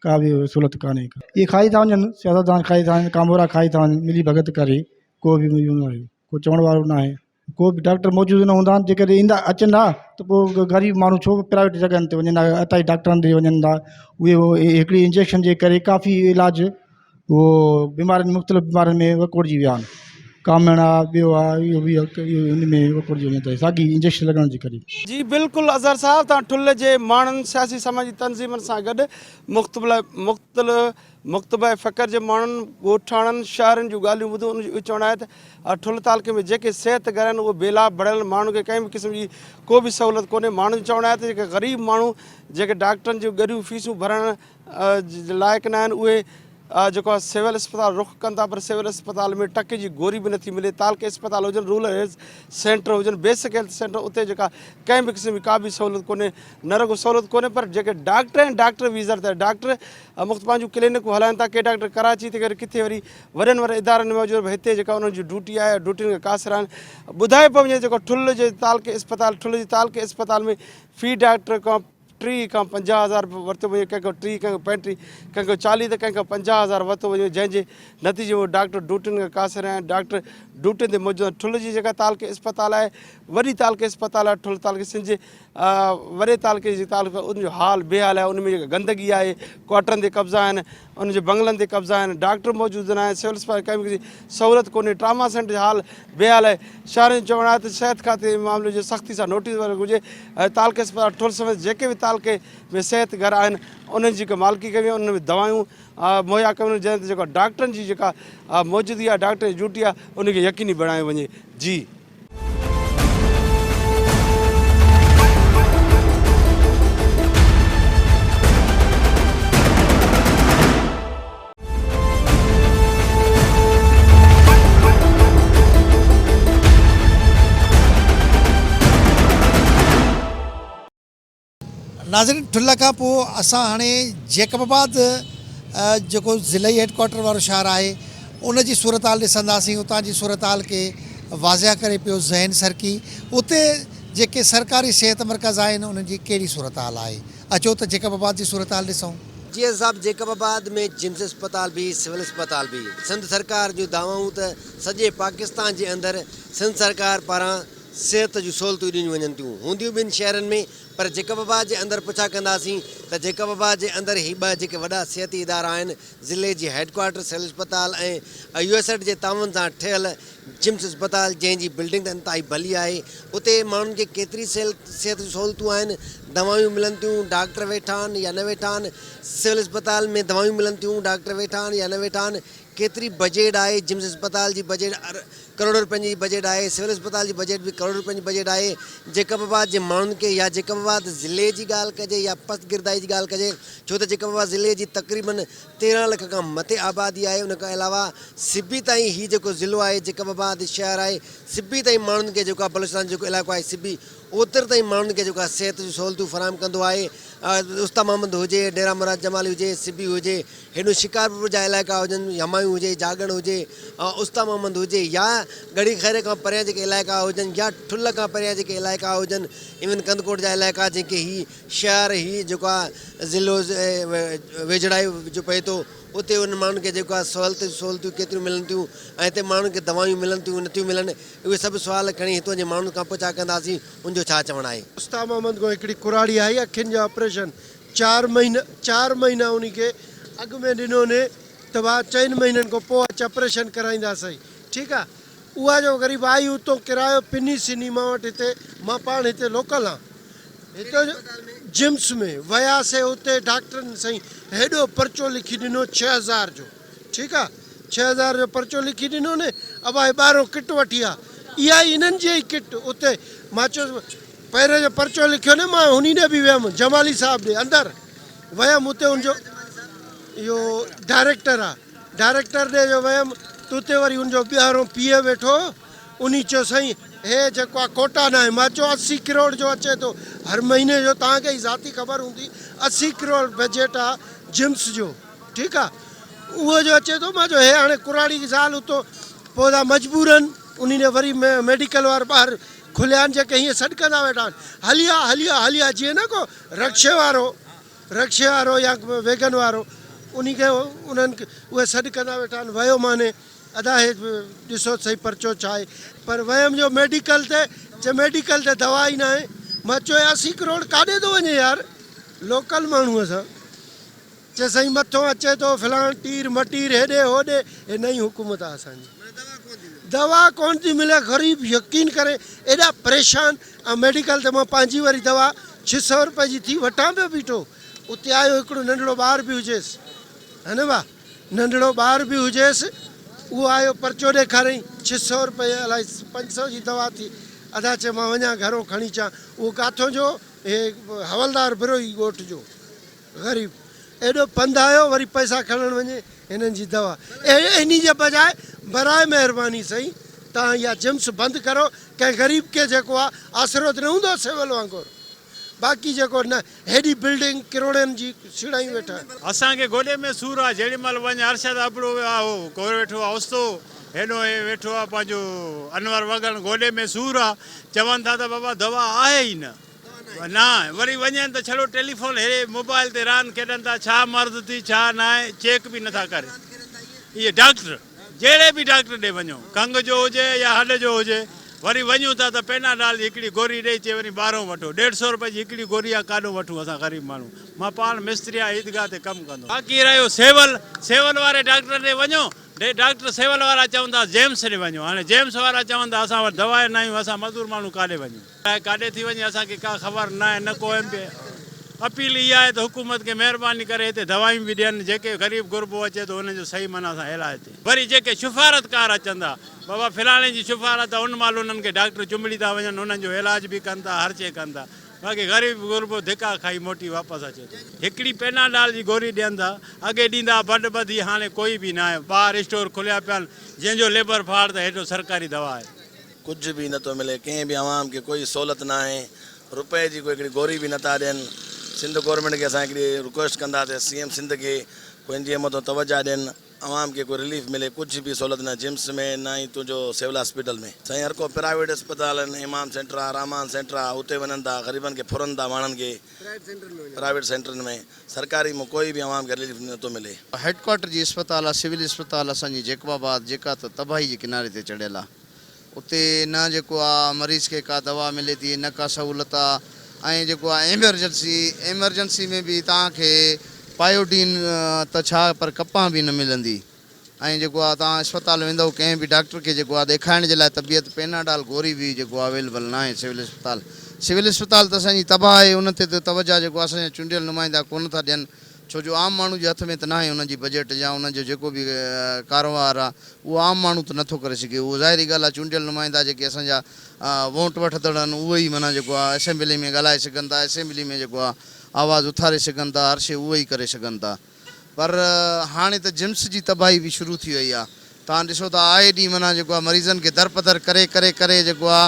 ڪا به سهولت ڪانهي ڪا اهي کائي ٿا وڃن سياستدان کائي ٿا وڃن ڪامورا کائي ٿا وڃن ملي ڀڳت ڪري ڪو به اهو ناهي ڪو چوڻ وارو ناهي ڪو به ڊاڪٽر موجود نه هوندا آهن جيڪڏهن ايندا اچن ها ته پوء غريب ماڻهو ڇو پرائيويٽ جڳهن تي وڃن ها عطائي ڊاڪٽرن ڏي وڃن ٿا اهي هڪڙي انجيڪشن جي ڪري ڪافي علاج اهو بيمارين مختلف بيمارين ۾ وڪوڙجي ويا آهن ڪامڻ آ ٻيو آ اهو به ان ۾ وڪوڙجي وڃن ٿا ساڳي انجيڪشن لڳڻ جي ڪري. جي بلڪل اظهر صاحب توهان ٺل جي ماڻهن سياسي سماجي تنظيمن سان گڏ مختلف مڪتبه فڪر جي ماڻهن ڳوٺاڻن شهرين جون ڳالهيون ٻڌون ان جو اهو چوڻ آهي ته ٺل تعلقي ۾ جيڪي صحت گهر آهن اهي بي لاڀ بڻيل ماڻهن کي ڪنهن به قسم جي ڪو به سهولت ڪونهي ماڻهن جو چوڻ آهي ته جيڪي غريب ماڻهو جيڪي ڊاڪٽرن جون ڳريون فيسون ڀرڻ لائق نه آهن اهي جيڪو آهي سول اسپتال رخ ڪن ٿا پر سول اسپتال ۾ ٽڪي جي گوري به نٿي ملي تعلقي اسپتال هجن رورل هيلٿ سينٽر هجن بيسڪ هيلٿ سينٽر اتي جيڪا ڪنهن به قسم جي ڪا به سهولت ڪونهي نه رڳو سهولت ڪونهي پر جيڪي ڊاڪٽر آهن ڊاڪٽر ويزر ته ڊاڪٽر مفت پنهنجون ڪلينڪون هلائن ٿا ڪي ڊاڪٽر ڪراچي ته ڪي ڪٿي وري وڏن وڏن ادارن ۾ موجود هتي جيڪا انهن جي ڊيوٽي آهي ڊيوٽين کان قاصر آهن ٻڌايو پيو وڃي جيڪو ٺل جي تعلقي اسپتال ٺل جي تعلقي اسپتال ۾ في ڊاڪٽر کان 30 کان 50 هزار رپيو ورتو وڃي، ڪنهن کان 30، ڪنهن کان 35، ڪنهن کان 40 ته ڪنهن کان 50 هزار ورتو وڃي، جنهن جي نتيجي ۾ ڊاڪٽر ڊيوٽين کان قاصر آهن، ڊاڪٽر ڊيوٽين تي موجود آهن، ٺل جي جيڪا تعلقي اسپتال آهي، وڏي تعلقي اسپتال آهي، ٺل تعلقي سنڌ جي وڏي تعلقي جي تعلقي ان جو حال بي حال آهي، ان ۾ جيڪا گندگي آهي، ڪوارٽرن تي قبضا آهن، ان جي بنگلن تي قبضا آهن، ڊاڪٽر موجود نه آهن، سول اسپتال ڪنهن به قسم جي سهولت ڪونهي، ٽراما سينٽر جو حال بي حال آهي، شهرين جو چوڻ آهي ته صحت کاتي ان معاملي جو سختي سان نوٽيس وٺڻ گهرجي ۽ تعلقي اسپتال ٺل سميت جيڪي به تعلقي ۾ صحت گهر آهن انهن جي مالڪي ڪئي وڃي انهن ۾ دوايون مهيا ڪيون وڃن جنهن تي جيڪا ڊاڪٽرن جي جيڪا موجودگي آهي ڊاڪٽرن جي ڊيوٽي آهي ان کي يقيني بڻايو وڃي جي. ناظرين ٺلهه کان پوء اسان هاڻي جيڪب آباد جيڪو ضلعي هيڊ ڪوارٽر وارو شهر آهي ان جي صورتحال ڏسنداسين اتان جي صورتحال کي واضح ڪري پيو ذهن سرڪي اتي جيڪي سرڪاري صحت مرڪز آهن انهن جي ڪهڙي صورتحال آهي اچو ته جيڪب آباد جي صورتحال ڏسون. جي صاحب جيڪب آباد ۾ جمس اسپتال به سول اسپتال به سنڌ سرڪار جون دعوائون ته سڄي پاڪستان جي اندر سنڌ سرڪار پاران صحت جون سهولتون ڏنيون وڃن ٿيون هونديون ٻن شهرن ۾ پر جيڪب آباد جي اندر پڇا ڪنداسين ته جيڪب آباد جي اندر هي ٻه جيڪي وڏا صحتي ادارا آهن ضلعي جي هيڊ ڪوارٽر سول اسپتال ۽ يو ايس ايڊ جي تعاون سان ٺهيل جمس اسپتال جنهن جي بلڊنگ ته انتهائي ڀلي آهي اتي ماڻهن کي ڪيتري صحت جون سهولتون آهن دوائيون ملن ٿيون ڊاڪٽر ويٺا آهن يا نه ويٺا آهن سول اسپتال ۾ دوائيون ملن ٿيون ڊاڪٽر ويٺا آهن يا نه ويٺا آهن ڪيتري بجيٽ آهي جمس اسپتال جي بجيٽ ڪروڙ روپين جي بجيٽ آهي سول اسپتال جي بجيٽ به ڪروڙ روپين جي بجيٽ آهي جيڪب آباد جي ماڻهن کي يا جيڪب آباد ضلعي جي ڳالهه ڪجي يا پسگردائي جي ڳالهه ڪجي ڇو ته جيڪب آباد ضلعي جي تقريبن 13 لک کان مٿي آبادي آهي ان کان علاوه سبي تائين هي جيڪو ضلعو آهي جيڪب آباد شهر آهي سبي تائين ماڻهن کي جيڪو آهي بلوچستان جو جيڪو علائقو آهي سبي اوتر تائين ماڻهن کي جيڪو آهي صحت جون سهولتون فراهم ڪندو آهي استا محمد هجي ڊيرا مراد جمالي هجي سبي هجي هيڏو شڪارپور جا علائقا هجن، همايون هجي، جاڳڻ هجي، استا محمد هجي يا ڳڙهي خيري کان پريان جيڪي علائقا هجن يا ٺل کان پريان جيڪي علائقا هجن ايون ڪنڌڪوٽ جا علائقا جنهن کي هي شهر هي جيڪو آهي ضلعو ويجهڙائي جو پئي ٿو اتي انهن ماڻهن کي جيڪو آهي سهولت سهولتيون ڪيتريون ملن ٿيون ۽ هتي ماڻهن کي دوائيون ملن ٿيون نٿيون ملن اهي سڀ سوال کڻي هتون جي ماڻهن کان پڇا ڪنداسين ان جو ڇا چوڻ آهي. استا محمد کان هڪڙي ڪراڙي آئي اکين جو آپريشن چار مهينا چار مهينا انهي کي اڳ ۾ ڏنو ني ته ڀاء چئن مهينن کان پوء اچ آپريشن ڪرائينداسين ٺيڪ آ اها جو غريب آئي اتو ڪرايو پني سني مان وٽ هتي مان پاڻ هتي لوڪل آن هتو جو جمس ۾ وياسي اتي ڊاڪٽرن سائين هيڏو پرچو لکي ڏنو 6000 جو ٺيڪ آ 6000 جو پرچو لکي ڏنو ني ابا هي ٻاهرون ڪٽ وٺي آ اها ئي انهن جي ئي ڪٽ اتي مان چيس پهرين جو پرچو لکيو نه مان انهي ڏي به ويم جمالي صاحب ڏي اندر ويم اتي ان جو اهو ڊائريڪٽر آ ڊائريڪٽر ڏي جو ويم ته اتي وري ان جو ٻيارو پيء ويٺو هو انهي چيو سائين هي جيڪو آ ڪوٽا ناهي مان چيو 80 ڪروڙ جو اچي ٿو هر مهيني جو توهان کي ئي ذاتي خبر هوندي 80 ڪروڙ بجيٽ آ جمس جو ٺيڪ آ اهو جو اچي ٿو مان چيو هي هاڻي ڪراڙي زال اتو پوء دا مجبورن انهي ڏي وري ميڊيڪل وار ٻاهر کليا آهن جيڪي هيئن سڏ ڪندا ويٺا آهن هلي آ هلي آ هلي آ جيئن نه ڪو رڪشي وارو رڪشي وارو يا ويگن وارو انهي کي انهن اهي سڏ ڪندا ويٺا آهن ويو ماني ادا هي ڏسو ته سهي پرچو ڇا آهي پر ويم جو ميڊيڪل تي چي ميڊيڪل تي دوا ئي ناهي مان چيو هي 80 ڪروڙ ڪاڏي ٿو وڃي يار لوڪل ماڻهو سان چي سائين مٿو اچي ٿو فلاڻ ٽير مٽير هيڏي هوڏي هي نئين حڪومت آ اسان جي دوا ڪون ٿي ملي غريب يقين ڪري ايڏا پريشان ۽ ميڊيڪل تي مان پنهنجي وري دوا 600 روپئي جي ٿي وٺان پيو بيٺو اتي آيو هڪڙو ننڍڙو ٻار به هجيس هن وا ننڍڙو ٻار به هجيس اهو آيو پرچو ڏيکاريائين 600 روپئي الائي 500 جي دوا ٿي ادا چي مان وڃان گهرو کڻي اچان اهو ڪاٿو جو هي حولدار بروهي ڳوٺ جو غريب ايڏو پنڌ آيو وري پئسا کڻڻ وڃي هنن جي دوا انهي جي بجاء براء مهرباني سائين توهان اها جمس بند ڪرو ڪنهن غريب کي جيڪو آ آسرو ته نه هوندو سول وانگر باقي جيڪو نه هيڏي بلڊنگ ڪروڙين جي سيڙايون ويٺا آهن. اسان کي گوڏي ۾ سور آ جهڙي مهل وڃ ارشد ابڙو آ هو ڪور ويٺو آ اوستو هيڏو هي ويٺو آ پنهنجو انور وڳڻ گوڏي ۾ سور آ چون ٿا ته بابا دوا آهي ئي نه. نه وري وڃن ته ڇڙو ٽيليفون هيڙي موبائل تي راند کيڏن ٿا ڇا مرض ٿي ڇا ناهي چيڪ به نٿا ڪري اهي ڊاڪٽر جهڙي به ڊاڪٽر ڏي وڃو کنگهه جو هجي يا هڏ جو هجي وري وڃون ٿا ته پيناڊال جي هڪڙي گوري ڏئي چي وڃي ٻارهون وٺو ڏيڍ سو روپئي جي هڪڙي گوري آ ڪاڏو وٺون اسان غريب ماڻهو مان پاڻ مستري آهيان عيدگاهه تي ڪم ڪندو باقي رهيو سيول سيول واري ڊاڪٽر ڏي وڃو ڏي ڊاڪٽر سيول وارا چون ٿا جيمس ڏي وڃو هاڻي جيمس وارا چون ٿا اسان وٽ دوا ئي ناهيون اسان مزور ماڻهو ڪاڏي وڃون. لاء ڪاڏي ٿي وڃي اسان کي ڪا خبر ناهي نه ڪو ايم پي اپيل اها آهي ته حڪومت کي مهرباني ڪري هتي دوايون به ڏين جيڪي غريب غربو اچي ٿو انهن جو صحيح معنيٰ سان علاج ٿئي وري جيڪي شفارتڪار اچن ٿا بابا فلاڻي جي شفارت آهي ان مهل انهن کي ڊاڪٽر چنبڙي ٿا وڃن انهن جو علاج به ڪن ٿا هر شيء ڪن ٿا باقي غريب غربو ڌڪا کائي موٽي واپس اچي ٿو. هڪڙي پيناڊال جي گوري ڏين ٿا اڳي ڏيندا ها بڊ ٻڌي هاڻي ڪوئي به ناهي ٻاهر اسٽور کليا پيا آهن جنهن جو ليبر ڦاڙ ته هيڏو سرڪاري دوا آهي. ڪجهه به نٿو ملي ڪنهن به عوام کي ڪوئي سهولت ناهي روپئي جي ڪوئي هڪڙي گوري به نٿا ڏين سنڌ گورنمينٽ کي اسان هڪڙي رڪويسٽ ڪنداسين سي ايم سنڌ کي ڪوئي ان جي مٿو توجه ڏين عوام کي ڪوئي رليف ملي ڪجهه به سهولت نه جمس ۾ نه ئي تنهنجو سول هاسپيٽل ۾. سائين هر ڪو پرائيويٽ اسپتال آهن امام سينٽر آ رحمان سينٽر آ اتي وڃن ٿا غريبن کي ڦرن ٿا ماڻهن کي پرائيويٽ سينٽرن ۾ سرڪاري مان ڪوئي به عوام کي رليف نٿو ملي. هيڊ ڪوارٽر جي اسپتال آ سول اسپتال اسان جي جيڪب آباد جيڪا ته تباهي جي ڪناري تي چڙهيل آ اتي نه جيڪو آ مريض کي ڪا دوا ملي ٿي نه ڪا سهولت آ ۽ جيڪو آ ايمرجنسي ايمرجنسي ۾ به توهان کي پايوڊين ته ڇا پر ڪپهه به نه ملندي ۽ جيڪو آ توهان اسپتال ويندؤ ڪنهن به ڊاڪٽر کي جيڪو آ ڏيکارڻ جي لاء طبيعت پيناڊال گوري به جيڪو آ اويلبل ناهي سول اسپتال سول اسپتال ته اسان جي تباهه آهي ان تي ته توجه جيڪو اسان جا چونڊيل نمائندا ڪونه ٿا ڏين ڇو جو عام ماڻهو جي هٿ ۾ ته ناهي ان جي بجيٽ يا ان جو جيڪو به ڪاروهنوار آ اهو عام ماڻهو ته نٿو ڪري سگهي اهو ظاهري ڳالهه آ چونڊيل نمائندا جيڪي اسان جا ووٽ وٺندڙ آهن اهي ئي معنيٰ جيڪو آ اسيمبلي ۾ ڳالهائي سگهن ٿا اسيمبلي ۾ جيڪو آ آواز اٿاري سگهن ٿا هر شيء اهي ئي ڪري سگهن ٿا پر هاڻي ته جمس جي تباهي به شروع ٿي وئي آ توهان ڏسو ته آئي ڏينهن معنيٰ جيڪو آ مريضن کي درپدر ڪري ڪري ڪري جيڪو آ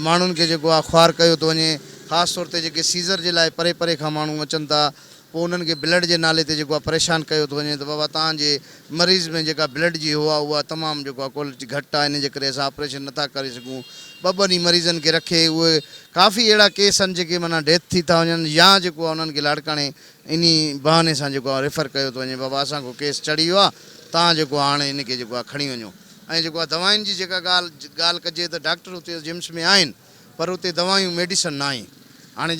ماڻهن کي جيڪو آ خوار ڪيو ٿو وڃي خاص طور تي جيڪي سيزر جي لاء پري پري کان ماڻهو اچن ٿا پوء انهن کي بلڊ جي نالي تي جيڪو آ پريشان ڪيو ٿو وڃي ته بابا توهان جي مريض ۾ جيڪا بلڊ جي هو آ اها تمام جيڪو آ ڪوالٽي گهٽ آ ان جي ڪري اسان آپريشن نٿا ڪري سگهون ٻه ٻه ڏينهن مريضن کي رکي اهي ڪافي اهڙا ڪيس آهن جيڪي معنيٰ ڊيٿ ٿي ٿا وڃن يا جيڪو آ انهن کي لاڙڪاڻي انهي بهاني سان جيڪو آ ريفر ڪيو ٿو وڃي بابا اسان کان ڪيس چڙهي ويو آ توهان جيڪو آ هاڻي ان کي جيڪو آ کڻي وڃو ۽ جيڪو آ دوائن جي جيڪا ڳالهه ڳالهه ڪجي ته ڊاڪٽر اتي جمس ۾ آهن پر اتي دوائيون ميڊيسن ناهي هاڻي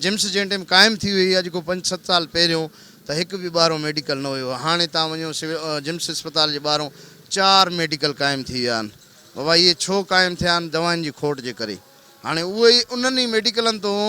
جمس جنهن ٽيم قائم ٿي هئي اڄ کان پنج ست سال پهريون ته هڪ به ٻارهون ميڊيڪل نه هيو هاڻي توهان وڃو جمس اسپتال جي ٻارهون چار ميڊيڪل قائم ٿي ويا آهن بابا اهي ڇو قائم ٿيا آهن دوائن جي کوٽ جي ڪري هاڻي اهي ئي انهن ئي ميڊيڪلن تون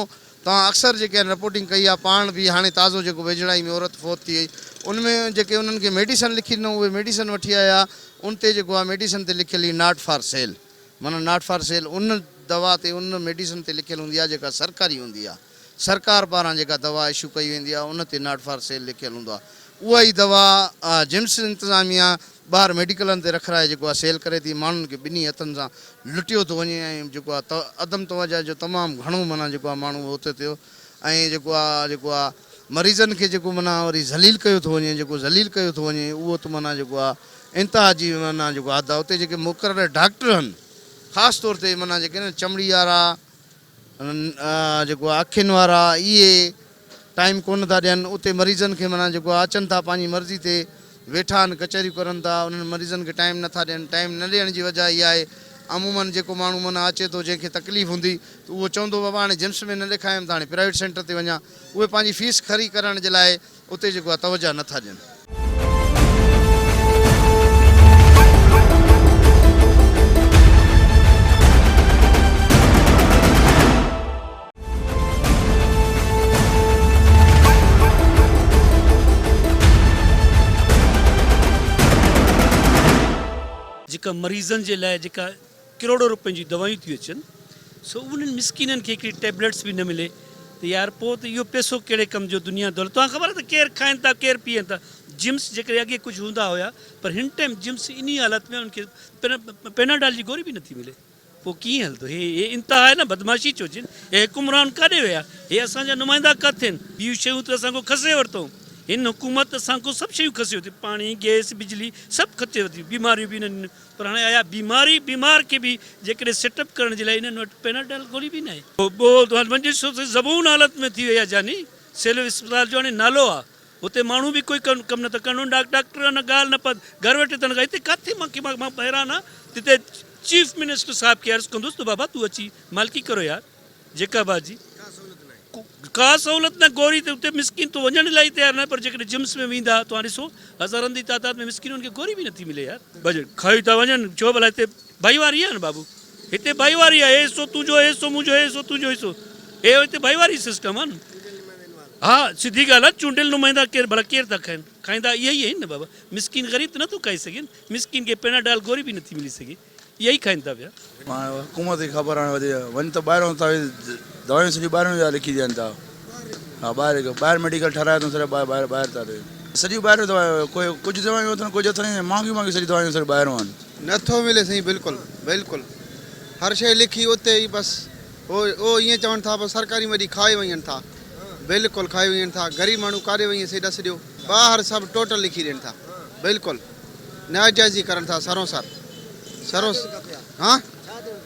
توهان اڪثر جيڪي آهن رپورٽنگ ڪئي آهي پاڻ به هاڻي تازو جيڪو ويجهڙائي ۾ عورت فوت ٿي وئي ان ۾ جيڪي انهن کي ميڊيسن لکي ڏنو اهي ميڊيسن وٺي آيا ان تي جيڪو آهي ميڊيسن تي لکيل هئي not for sale معنيٰ not for sale ان دوا تي ان ميڊيسن تي لکيل هوندي آهي جيڪا سرڪاري هوندي آهي سرڪار پاران جيڪا دوا اشو ڪئي ويندي آهي ان تي not for sale لکيل هوندو آهي اها ئي دوا جمس انتظاميا ٻاهر ميڊيڪلن تي رکرائي جيڪو آهي سيل ڪري ٿي ماڻهن کي ٻنهي هٿن سان لٽيو ٿو وڃي ۽ جيڪو آهي عدم توجه جو تمام گهڻو معنيٰ جيڪو آهي ماڻهو اتي ٿيو ۽ جيڪو آهي جيڪو آهي مريضن کي جيڪو معنيٰ وري ذليل ڪيو ٿو وڃي جيڪو ذليل ڪيو ٿو وڃي اهو ته معنيٰ جيڪو آهي انتها جي معنيٰ جيڪو حد آهي اتي جيڪي مقرر ڊاڪٽر آهن خاص طور تي معنيٰ جيڪي نه چمڙي وارا جيڪو آهي اکين وارا اهي ٽائيم ڪونه ٿا ڏين اتي مريضن کي معنيٰ جيڪو آهي اچن ٿا پنهنجي مرضي تي ويٺا آهن ڪچهريون ڪرن ٿا انهن مريضن کي ٽائيم نٿا ڏين ٽائيم نه ڏيڻ جي وجه اها آهي عموماً جيڪو ماڻهو معنيٰ اچي ٿو جنهن کي تڪليف هوندي ته اهو چوندو بابا هاڻي جمس ۾ نه ڏيکايم ته هاڻي پرائيويٽ سينٽر تي وڃان اهي پنهنجي فيس کري ڪرڻ جي لاء اتي جيڪو آهي توجه نٿا ڏين. جيڪا مريضن جي لاء جيڪا ڪروڙو روپين جون دوائيون ٿيون اچن سو انهن مسڪينن کي هڪڙي ٽيبليٽس به نه ملي ته يار پوء ته اهو پئسو ڪهڙي ڪم جو دنيا دولت توهان خبر آهي ته ڪير کائن ٿا ڪير پيئن ٿا جمس جيڪڏهن اڳي ڪجهه هوندا هيا پر هن ٽائيم جمس انهي حالت ۾ انهن کي پيناڊال جي گوري به نٿي ملي پوء ڪيئن هلندو هي هي انتها آهي نه بدمعاشي ڇو جن هي حڪمران ڪاڏي ويا هي اسان جا نمائندا ڪاٿي آهن ٻيون شيون ته اسان کان کسي ورتائون هن حڪومت اسان کان سڀ شيون کسي ورتيون پاڻي گئس بجلي سڀ کسي ورتيون بيماريون به انهن ڏنيون پر هاڻي آيا بيماري بيمار کي به جيڪڏهن سيٽ اپ ڪرڻ جي لاء انهن وٽ پيناڊول گوري به ناهي. پوء ڏسو ته زبون حالت ۾ ٿي وئي آهي جاني سول اسپتال جو هاڻي نالو آهي اتي ماڻهو به ڪوئي ڪم نه ٿا ڪن ڊاڪٽر نه ڳالهه نه پت گهر ويٺي تنخواه هتي ڪاٿي مان کي مان حيران آهيان تتي چيف منسٽر صاحب کي عرض ڪندس ته بابا تون اچي مالڪي ڪرو يار جيڪب آباد جي ڪا سهولت نه گوري ته اتي مسڪين ته وڃڻ لاء ئي تيار ناهي پر جيڪڏهن جمس ۾ ويندا توهان ڏسو هزارن جي تعداد ۾ مسڪين انهن کي گوري به نٿي ملي يار بجيٽ کائي ٿا وڃن ڇو ڀلا هتي ڀائيواري آهي نه بابو هتي ڀائيواري آهي هي حصو تنهنجو هي حصو منهنجو هي حصو تنهنجو حصو هي هتي ڀائيواري سسٽم آهي نه ها سڌي ڳالهه آهي چونڊيل نمائندا ڪير ڀلا ڪير ٿا کائن کائيندا اهي ئي آهن نه بابا مسڪين غريب ته نٿو کائي سگهي نه مسڪين کي پيناڊال گوري به نٿي ملي سگهي اهي ئي کائن ٿا پيا. هاڻي حڪومت کي خبر هاڻي وڌيڪ وڃ ته ٻاهرون ٿا دوايون سڄيون ٻاهرون جا لکي ڏين ٿا ها ٻاهر ٻاهر ميڊيڪل ٺهرايو اٿن سر ٻاهر ٻاهر ٻاهر ٿا ڏين سڄيون ٻاهريون دوايون ڪوئي ڪجهه دوايون اٿن ڪجهه اٿن مهانگيون مهانگيون سڄيون دوايون سر ٻاهرون آهن. نٿو ملي سائين بلڪل بلڪل هر شئي لکي اتي ئي بس هو اهو ائين چون ٿا بس سرڪاري ۾ وڏي کائي وڃن ٿا بلڪل کائي وڃن ٿا غريب ماڻهو ڪاڏي وڃي سائين ڏس ڏيو ٻاهر سڀ ٽوٽل لکي ڏين ٿا بلڪل ناجائزي ڪرن ٿا سرون سر سرون ها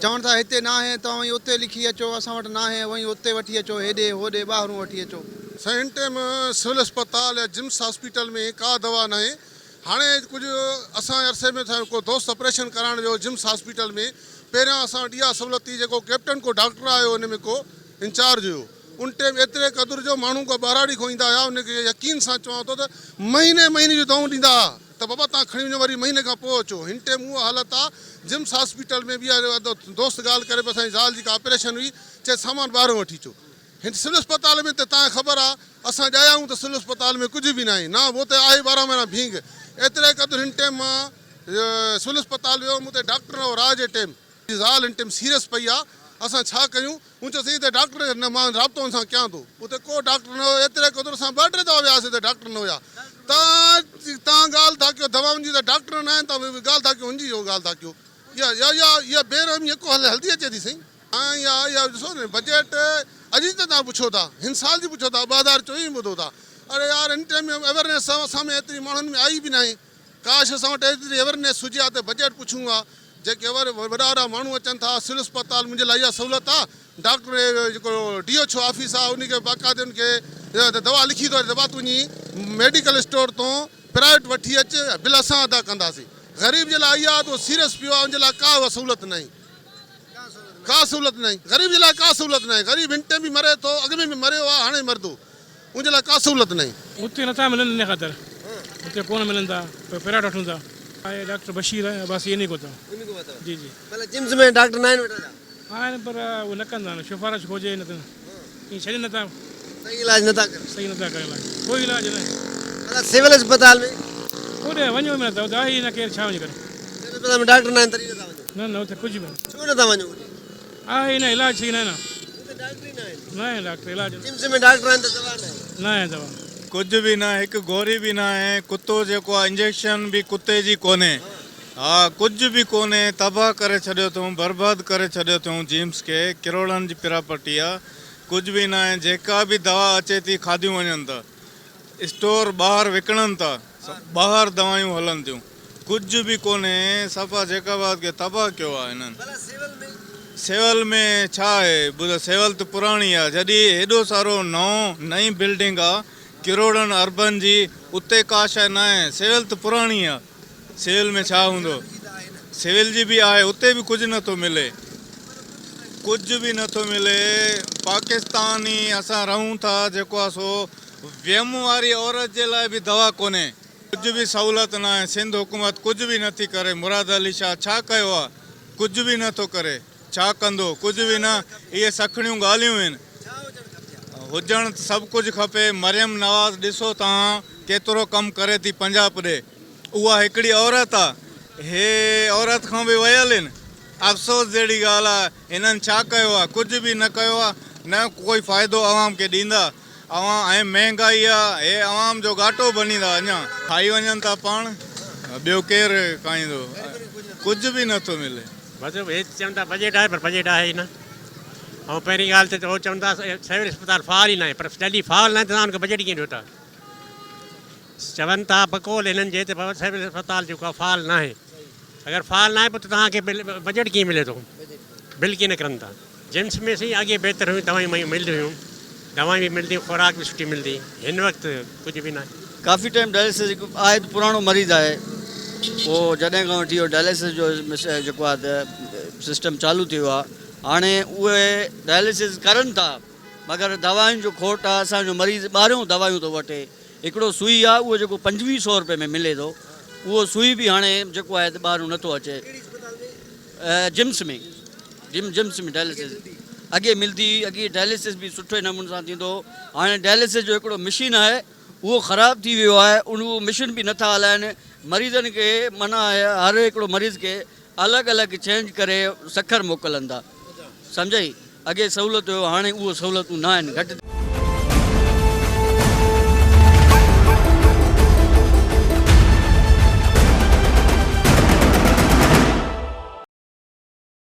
چون ٿا هتي ناهي توهان وڃي اتي لکي اچو اسان وٽ ناهي وڃي اتي وٺي اچو هيڏي هوڏي ٻاهرون وٺي اچو. سائين هن ٽيم سول اسپتال يا جمس هاسپيٽل ۾ ڪا دوا ناهي هاڻي ڪجهه اسان جي عرصي ۾ ڪو دوست آپريشن ڪرائڻ ويو جمس هاسپيٽل ۾ پهريان اسان وٽ اها سهولت هئي جيڪو ڪيپٽن ڪو ڊاڪٽر آيو ان ۾ ڪو انچارج هيو ان ٽيم ايتري قدر جو ماڻهو ڪو ٻهراڙي کان ايندا هيا ان کي يقين سان چوان ٿو ته مهيني مهيني جون دوائون ڏيندا هئا ته بابا توهان کڻي وڃو وري مهيني کان پوء اچو هن ٽيم اها حالت آ جمس هاسپيٽل ۾ به اها دوست ڳالهه ڪري پيو اسان جي زال جي ڪا آپريشن هئي چئي سامان ٻاهرون وٺي اچو هن سول اسپتال ۾ ته توهان کي خبر آ اسان ڄايا آهيون ته سول اسپتال ۾ ڪجهه به ناهي نه اتي آهي ٻارهن مهينا ڀينگ ايتري قدر هن ٽيم مان سول اسپتال ويو هيم اتي ڊاڪٽر نه هو رات جي ٽيم جي زال هن ٽيم سيريس پئي آ اسان ڇا ڪيون مون چيو سائين هتي ڊاڪٽر نه مان رابطو ان سان ڪيان ٿو اتي ڪو ڊاڪٽر نه هيو ايتري قدر اسان ٻه ٽي دفعا وياسين ته ڊاڪٽر نه هيا تان ڳالهه ٿا ڪيو دوائن جي ته ڊاڪٽر نه آهن تان ڳالهه ٿا ڪيو ان جي ڳالهه ٿا ڪيو اها اها اها بي رحمي هڪ هلدي اچي ٿي سائين اها اها ڏسو نه بجيٽ اڄ جي ته تان پڇو ٿا هن سال جي پڇو ٿا 2024 ۾ ٻڌو ٿا اڙي يار هن ٽائيم ۾ اويرنيس اسان ۾ ايتري ماڻهن ۾ آئي به ناهي ڪاش اسان وٽ ايتري اويرنيس هجي ها ته بجيٽ پڇون ها جيڪي وڏا وڏا ماڻهو اچن ٿا سول اسپتال منهنجي لاء اها سهولت آ ڊاڪٽر جيڪو ڊي ايڇ او آفيس آ ان کي باقاعدي ان کي دوا لکي ٿو ڏي ته وڃي ميڊيڪل اسٽور تون پرائيوٽ وٺي اچ بل اسان ادا ڪنداسين غريب جي لاء اها ته سيريس پيو آ ان جي لاء ڪا اها سهولت ناهي ڪا سهولت ناهي غريب جي لاء ڪا سهولت ناهي غريب هن ٽيم به مري ٿو اڳ ۾ به مريو آ هاڻي مرندو ان جي لاء ڪا سهولت ناهي. اتي نٿا ملن ان خاطر اتي ڪونه ملن ٿا پر پرائيوٽ وٺون ٿا. آهي ڊاڪٽر بشير عباسي انهي کان اٿو. انهي کان اٿو. جي جي. مطلب جمس ۾ ڊاڪٽر ناهن ويٺا ڇا؟ آهن پر اهي نه ڪندا آهن سفارش کوجي نه ته ائين ڇڏين نٿا. صحيح علاج نٿا ڪن. صحيح نٿا ڪن علاج ڪوئي علاج ناهي. مطلب سول اسپتال ۾. اوڏي وڃو به نٿا اتي آهي ئي نه ڪير ڇا وڃي ڪري. سول اسپتال ۾ ڊاڪٽر ناهن تڏهن نٿا وڃو. نه نه اتي ڪجهه به نه. ڇو نٿا وڃو اوڏي؟ آهي ئي نه علاج صحيح ناهي نه. اتي ڊاڪٽر ئي ناهن. ناهي ڊاڪٽر علاج. جمس ۾ ڊاڪٽر آهن ته دوا ناهي. ناهي دوا. ڪجهه به نه هڪ گوري به ناهي ڪتو جيڪو آ انجيڪشن به ڪتي جي ڪونهي ها ڪجهه به ڪونهي تباهه ڪري ڇڏيو اٿئون برباد ڪري ڇڏيو اٿئون جيمس کي ڪروڙن جي پراپرٽي آ ڪجهه به ناهي جيڪا به دوا اچي ٿي کاڌيون وڃن ٿا اسٽور ٻاهر وڪڻن ٿا ٻاهر دوايون هلن ٿيون ڪجهه به ڪونهي صفا جيڪب آباد کي تباهه ڪيو آ هنن. سول ۾ ڇا آهي ٻڌ سول ته پراڻي آ جڏهن هيڏو سارو نئون نئين بلڊنگ آ ڪروڙن اربن جي اتي ڪا شيء ناهي سول ته پراڻي آ سول ۾ ڇا هوندو سول جي به آهي اتي به ڪجهه نٿو ملي ڪجهه به نٿو ملي پاڪستان ئي اسان رهون ٿا جيڪو آ سو ويم واري عورت جي لاء به دوا ڪونهي ڪجهه به سهولت ناهي سنڌ حڪومت ڪجهه به نٿي ڪري مراد علي شاهه ڇا ڪيو آ ڪجهه به نٿو ڪري ڇا ڪندو ڪجهه به نه اهي سکڻيون ڳالهيون آهن هجڻ سڀ ڪجهه کپي مريم نواز ڏسو توهان ڪيترو ڪم ڪري ٿي پنجاب ڏي اها هڪڙي عورت آ هي عورت کان به ويل آهن افسوس جهڙي ڳالهه آ هنن ڇا ڪيو آ ڪجهه به نه ڪيو آ نه ڪوئي فائدو عوام کي ڏيندا اوهان ۽ مهنگائي آ هي عوام جو ڳاٽو ڀنيندا اڃا. کائي وڃن ٿا پاڻ ٻيو ڪير کائيندو ڪجهه به نٿو ملي. بس هي چون ٿا بجيٽ آهي پر بجيٽ آهي ئي نه ۽ پهرين ڳالهه ته هو چون ٿا سول اسپتال فعال ئي ناهي پر جڏهن فعال ناهي ته توهان ان کي بجيٽ ڪيئن ڏيو ٿا چون ٿا بقول هنن جي ته سول اسپتال جيڪو آهي فعال ناهي اگر فعال ناهي پوء ته توهان کي بجيٽ ڪيئن ملي ٿو بل ڪيئن نڪرن ٿا. جيمس ۾ سائين اڳي بهتر هيون دوائيون مايون ملديون هيون دوائيون به ملديون خوراڪ به سٺي ملدي هن وقت ڪجهه به ناهي. ڪافي ٽائيم ڊائليسس هڪ آهي ته پراڻو مريض آهي پوء جڏهن کان وٺي اهو ڊائليسس جو جيڪو آهي ته سسٽم چالو ٿيو آهي هاڻي اهي ڊائليسس ڪرن ٿا مگر دوائن جو کوٽ آهي اسان جو مريض ٻاهريون دوائيون ٿو وٺي هڪڙو سوئي آهي اهو جيڪو 25 سو روپئي ۾ ملي ٿو اهو سوئي به هاڻي جيڪو آهي ته ٻاهريون نٿو اچي جمس ۾ جم جمس ۾ ڊائلسس اڳي ملدي هئي اڳي ڊائلسس به سٺي نموني سان ٿيندو هو هاڻي ڊائلسس جو هڪڙو مشين آهي اهو خراب ٿي ويو آهي اهو مشين به نٿا هلائن مريضن کي معنيٰ هر هڪڙو مريض کي الڳ الڳ چينج ڪري سکر موڪلن ٿا سمجهئي اڳي سهولت هيو هاڻي اهو سهولتون نه آهن گهٽ.